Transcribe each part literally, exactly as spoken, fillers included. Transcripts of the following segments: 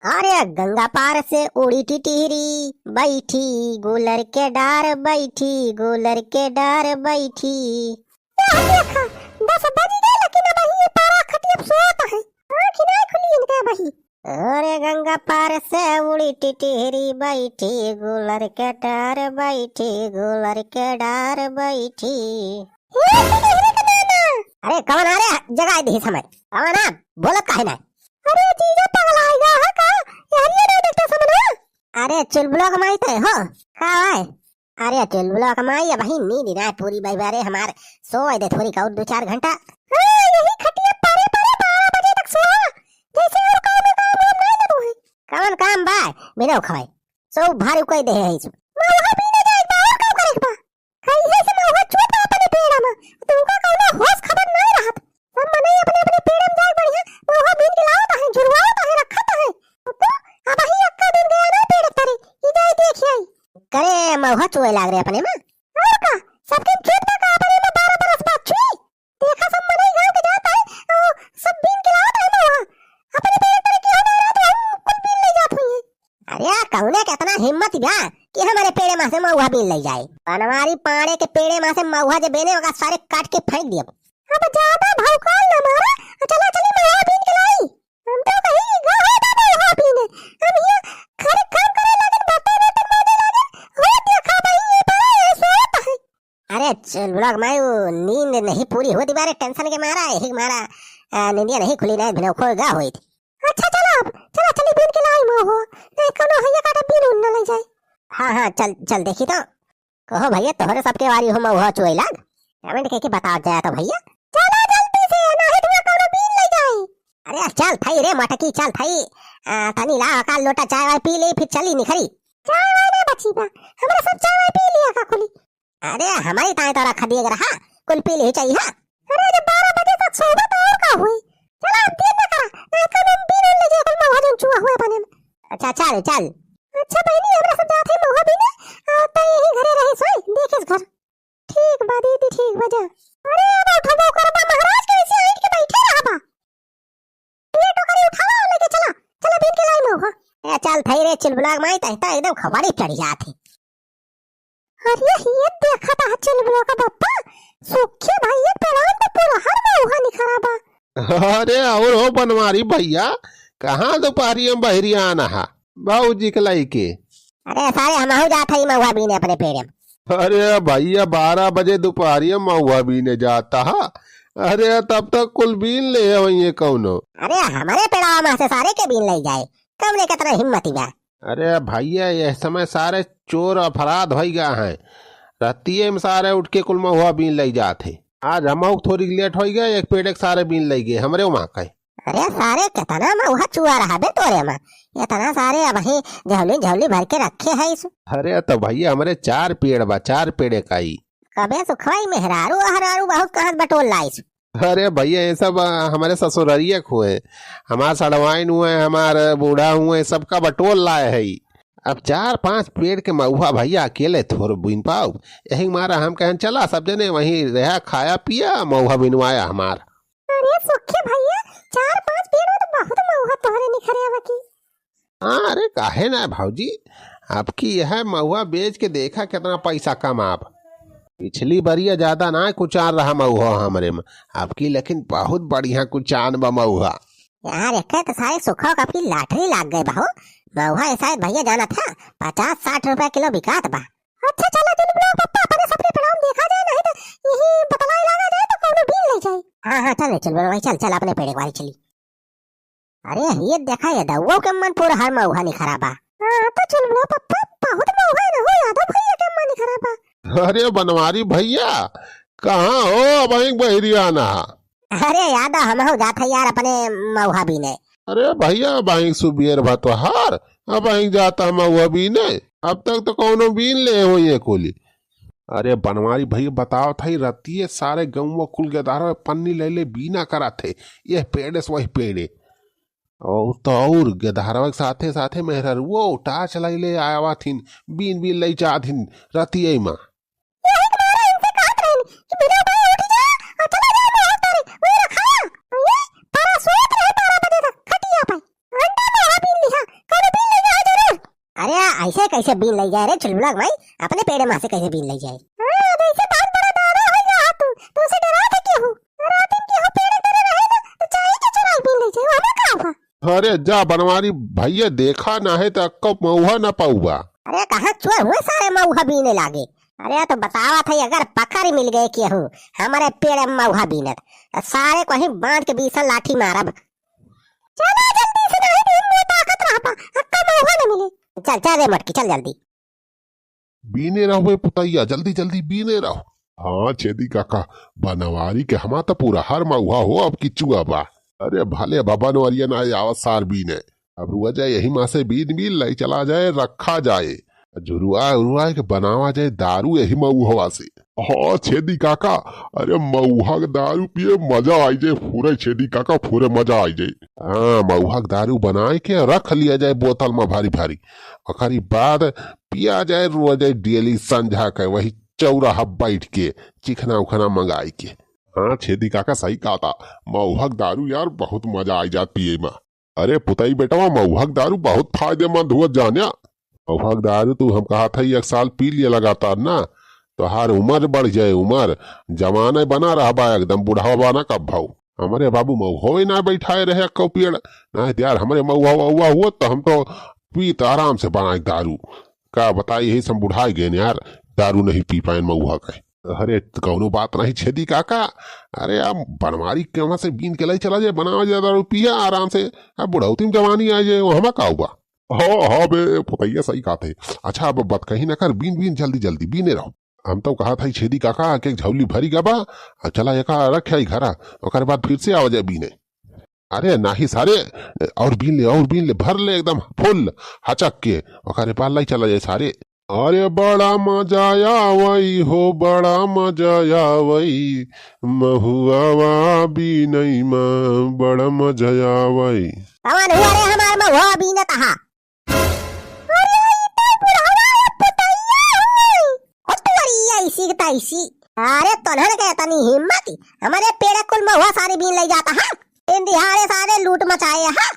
अरे गंगा पार से उड़ी टिटहरी, बैठी गुलर के डार, बैठी गुलर के डार बैठी। ए, हम देखा, दस बज गए, लेकिन अबहीं ये पारा खटिया पे सोत है। आँखी नाहीं खुली इनके अबहीं। अरे गंगा पार से उड़ी टिटहरी, बैठी गुलर के डार, बैठी गुलर के डार बैठी। ए, टिटहरी के नाना। अरे कवन आ रे, जगाइ दिहिस हमैं। कवन आ, बोलत काहे नाहीं? अरे जीजा पगलाइ गा है का? ए हरिया ना देखता समना। अरे चुलबुलवा क माई तैं हो? का है? अरे चुलबुलवा क माई, अबहीं नींद नाहीं पूरी भई बा रे हमार, सोवै दे थोरी का और दो चार घंटा। हाँ, यही खटिया पारे पारे बारह बजे तक सोवा, जैसे और काम में काम वाम नाहीं देबू है। कवन काम बा? बिना उखवाई। सो भारी कोई देहे है इसमें। महुआ बीने जाए बा, और काम करे के बा। कहिए से महुआ चुअत बा अपने पेड़ में, तुमका कौनो होश खबर नाहीं रहत। सब मनई अपने अपने पेड़ में जाए बढ़िया, महुआ बीन के लावत है, झुरवावत है, रखत है। तो अबहीं अक्का दिन गया ना पेड़ तरे, ई जाए देख आई। करे महुआ चुए लाग रे अपने में। और का, सबके खेत का का अपने में बारह बरस बाद चुई? देखा सब मनई गाँव के जात है, ओ, सब बीन के लावत है महुआ। अपने पेड़ तरे के हो गए तो हम कुल बीन ले जात हुई। अरे कौने के इतना हिम्मत बा कि हमरे पेड़े में से महुआ बीन ले जाए? बनवारी पाड़े के पेड़े में से महुआ जे बीने ओका सारे काट के फेंक दियब। अब ज्यादा भौकाल ना मारा, चला चली महुआ बीन के लाई। हम तो कहीं गए हैं दादा महुआ बीने, हम ये खर काम करे लागन, बर्तन वर्तन माजे लागन, हो देखा भाई ये पड़ा है सोत है। अरे चुलबुलवा क माई, वो नींद नहीं पूरी होती बा रे, टेंशन के मारा, यही के मारा, आ, नींदिया नहीं खुली ना, भिनौखो गा होइत। अच्छा चला अब, चला चली बीन के लाई महुआ, नहीं कौनो हइया काटा बीन उन न ले जाए। हाँ हाँ चल चल देखी तो। कहो भइया तोहरे सबके वारी हो महुआ चुए लाग। कमेंट कइके बताओ जाए तो भइया। चला जल्दी से, नहीं तो कौनो बीन ले जाए। अरे चल थई रे मटकी चल थई, आ, तनी ला का लोटा चाय वाय पी ले फिर चली निखरी। चाय वाय ना बची बा, हमरा सब चाय वाय पी लिया का खुली। अरे हमरी ताई तो रख दिए रहा, कुल पी ले चाहिए। अरे जब बारह बजे तक सोबा तो और का हुई। चला अब देर ना करा, नहीं तो हम बीन ले जाए कुल महुआ जौन चुआ हुए अपने में। अच्छा चल चल। अच्छा बहिनी हमरा सब जात है महुआ बीने, आ, तो यही घरे रहे सोई, देखिस घर। ठीक बा दीदी ठीक बा जा। अरे अब उठबो करबा महाराज के ऐसे आइट के बैठे रहबा। ये टोकरी उठावा और लेके चला, चला बीन के लाई महुआ। ए चल थई रे चुलबुलवा क माई, तहता एकदम खबाड़ी चढ़ जात है। अरे ये देखा था चुलबुलवा का पप्पा, सुखी भइया पेड़ान तो पूरा हर महुआ निखरा बा। अरे और हो बनवारी भइया, कहाँ दोपहरिया में बहरी आना हा भौजी के लइके? अरे सारे हमहू जात हई महुआ बीने अपने पेड़े में। अरे भइया बारह बजे दोपहरिया में महुआ बीने जाता हा। अरे तब तक कुल बीन ले वही कौनो। अरे हमरे पेड़वा में से सारे के बीन ले जाए, कौने कितना हिम्मती बा। अरे भइया यह समय सारे चोर अपराध होइ गा है, रतिये में सारे उठ के कुल महुआ बीन ले जात है। आज हमहू थोड़ी लेट होइ गए, एक पेड़े के सारे बीन ले गए हमरे वहाँ के। अरे सारे कितना महुआ चुआ रहा बे तोरे में, इतना सारे अबहीं झौली झौली भर के रखे है इस। अरे तो भइया हमरे चार पेड़ बा, चार पेड़े का ई। कबे सुखवाई मेहरारू अहरारू बहुत कहाँ बटोर लाइस। अरे भइया ये सब आ, हमरे ससुररिया खुए, हमार सड़वाइन हुए, हमार बूढ़ा हुए, सबका बटोर लाए है ई। अब चार पाँच पेड़ के महुआ भइया अकेले थोर बीन पाउब, यही मारा हम कहन चला सब जने वहीं रहा खाया पिया महुआ बिनवाया हमार। अरे सुखे भइया, चार पाँच पेड़ में तो बहुत महुआ तोहरे निखरे अब की। हाँ, अरे काहे ना भौजी, अब की यह महुआ बेच के देखा कितना पैसा कमाब। पिछली बरिया ज्यादा ना कुचान रहा महुआ हमरे में, अब की लेकिन बहुत बढ़िया कुचान बा महुआ। यार एक तो सारे सुखवा का अब की लॉटरी लाग गए बा हो। महुआ ये शायद भइया जानत है पचास साठ रुपया किलो बिकात बा। अच्छा चला चल ब्लॉक पप्पा अपने सबके पेड़ाम देखा जाए, नहीं तो यही बतलाई लागा जाए तो कौनो बीन ले जाए। हाँ हाँ चल चल भाई चल चल अपने पेड़े वाली चली। अरे ये देखा ये दउओ के मन पूरा हर महुआ निखरा बा। हाँ तो चल ब्लॉक पप्पा बहुत महुआ है ना हो यादव भइया के मन निखरा बा। अरे बनवारी भइया कहाँ हो, अबहीं बहरी आना। अरे यादव हमहू जात है यार अपने महुआ बीने। अरे भइया अबहीं सुबेर भा तोहार, अबहीं जाता महुआ बीने, अब तक तो कौनो बीन ले होइए कुली। अरे बनवारी भइया बतावत है रतिये सारे गउँवा कुल गेदहरवा पन्नी ले ले बीना करत है, यह पेड़े से वही पेड़े। और तो और गेदहरवा के साथे साथे मेहररुओ टार्च लाई ले आवा थिन, बीन बीन लई जात हिन रतिये मा। यही के मारे इनसे कहत रहन कि बिना भाई उठ जा और चला जा महुआ तरे, वही रखा। ये तारा सोत रहे बारह बजे तक खटिया पे। अंडा महुआ बीन लिहा, अरे, ऐसे कैसे बीन लइ जाए रे चुलबुला के माई? अपने पेड़े मा से कैसे बीन लइ जाए? हाँ, अब ऐसे बहुत बड़ा दादा होइ गया तू, तू से डरा था केहू? रात में केहू पेड़े तरे रहे ना, तो चाही के चुराई बीन लइ जाए, हमें का हुआ? अरे जा बनवारी भइया, देखा नाहीं तो अक्को मउहा न पउबा। अरे कहाँ चुए हुए सारे मउहा बीने लागे। अरे तो बतावत है, अगर पकड़ मिल गए केहू हमरे पेड़े में मउहा बीनत, तो सारे को ही बांध के बीसन लाठी मारब। चला जल्दी से, नहीं तो इनमें ताकत रह पा, अक्का मउहा न मिले। चल, चल रे मोटकी, चल जल्दी। बीने रहो बे पुतैया, जल्दी जल्दी बीने रहो। हाँ छेदी काका, बनवारी के हमा त पूरा हर मउहा हो अब की चुआ बा। अरे भले बा बनवरिया ना आवत सार बीने। अब रुआ जाए यही मा से बीन बीन लइ चला जाए, रखा जाए। झुरुआ उरुआ के बनावा जाए दारू यही मउहवा से। हाँ छेदी काका, अरे मउहा के दारू पिए मजा आई जाए, फुरे छेदी काका, फुरे मजा आई जाए। हाँ, मउहा के दारू बनाए के रख लिया जाए बोतल मा भारी भारी। ओकरी बाद पिया जाए, रुआ जाए डेली संझा के वही चौराहा बैठ के चिखना उखना मंगाई के। हाँ छेदी काका सही कहा था, मउहा के दारू यार बहुत मजा आई जात पिए मा। अरे पुतई बेटवा, मउहा के दारू बहुत फायदेमंद हुआ जान्या। मउहा के दारू तू हम कहा था एक साल पी लिया लगातार ना, तोहार उमर बढ़ जाए, उमर जवाने बना रहबा एकदम, बुढ़ावा बा ना कब भाऊ। हमरे बाबू मउहवे ना बैठाए रहे अक्को पेड़, ना यार हमरे मउहा वउहा हुआ तो हम तो पीत आराम से बनाए दारू। का बताई, यही से हम बुढ़ाए गए यार, दारू नहीं पी पाए मउहा के। अरे त कौनो बात नहीं छेदी काका, अरे आप बनवारी के वहाँ से बीन के लाई चला जाए, बनावा जाए दारू पिया आराम से, अब बुढ़ौती में जवानी आ जाए, वो हमा का हुआ। हाँ हाँ बे पुतैया सही कहा थे। अच्छा अब बात कहीं ना कर, बीन बीन जल्दी जल्दी बीने रहो। हम तो कहा था छेदी काका के एक झौली भरी गबा, अब चला एका रख आई घरा, ओकर बाद फिर से आवा जाए बीने। अरे नाही सारे, और बीन ले, और बीन ले, भर ले एकदम फुल हचक के, ओकरे बाद लाई चला जाए सारे। अरे बड़ा मजा आवई हो, बड़ा मजा आवई, महुआवा बीनई में बड़ा मजा आवई। कौन हुआ रे हमार महुआ बीनत हा? अरे, ई तो बुढ़वा ए पुतैया हुई। ओ तोरी ऐसी के तैसी। अरे, तोन्हन के इतनी हिम्मत, हमरे पेड़ कुल महुआ सारी बीन लइ जाता है। दिन दिहाड़े सारे लूट मचाए है।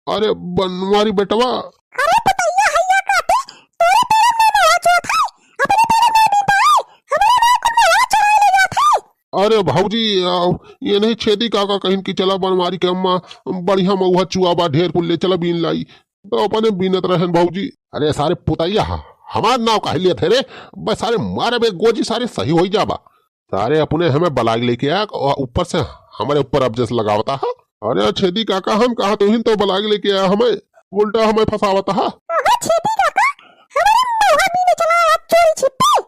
अरे, बनवारी बेटवा। अरे, पुतैया हैया काटे, तोरे पेड़ में महुआ चोत है, अपने पेड़ में बीन पाए, हमरे पेड़ कुल महुआ चुराए ले जात है। अरे भौजी, आ, ये नहीं छेदी काका कहिन कि चला बनवारी के अम्मा, बढ़िया महुआ चुआ बा, ढेर कुल ले चला बीन लाई। तो अपने बीनत रहन भौजी। अरे सारे पुतैया हा, हमार नाव काहे लिया थे रे? बस सारे मारे बे गोजी, सारे सही होई जाबा। सारे अपने हमें बलाग लेके आ और ऊपर से हमारे ऊपर अब जैसे लगावता हा। अरे छेदी काका, हम कहा तुहिन तो बलाग लेके आया हमें, उल्टा हमें फंसावता हा। अहो छेदी काका, हमारे महुआ बीने चला आप चोरी छिपे।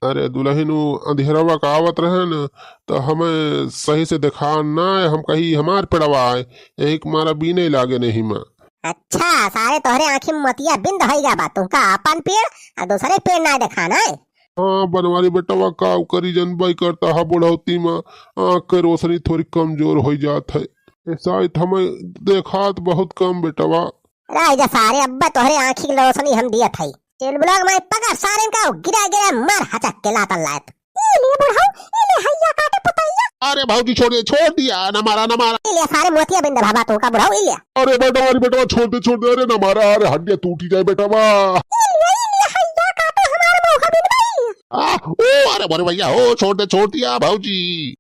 अरे दुलहिन, उ अंधेरवा का आवत रहे न, तो हमें सही से देखा ना, हम कही हमार पेड़वा आए, यही के मारा बीने लागे नहीं माँ। अच्छा, सारे तोहरे आँखी में मोतिया बिंद होई गा बा, तुमका आपन पेड़ आ दूसरे पेड़ ना देखा ना। हाँ, बनवारी बेटवा का करी, जनबई करता हा बुढ़ौती में आँख के रोशनी थोड़ी कमजोर होई जात है। ए, शायद हमें देखात बहुत कम बेटवा। रह जा सारे, अब्बा तोहरे आँखी के रोशनी हम दियत हई। चुलबुला के माई पकड़ सारे का, गिरा गिरा मार हचक के लातन लायत। ई ले बुढ़ऊ, ई ले हैया काटे पुतैया। अरे भौजी छोड़ दे, छोड़ दिया, ना मारा, ना मारा। ई ले सारे मोतिया बिंद भाबा तो का बुढ़ऊ, ई ले। अरे बेटवा, अरे बेटवा छोड़ दे, छोड़ दे, अरे ना मारा, अरे हड्डियाँ टूटी जाए बेटवा। ई ले, ई ले हैया काटे हमारे मौका बिन भाई। आ, ओ, अरे, अरे भैया, ओ, छोड़ दे, छोड़ दिया भौजी।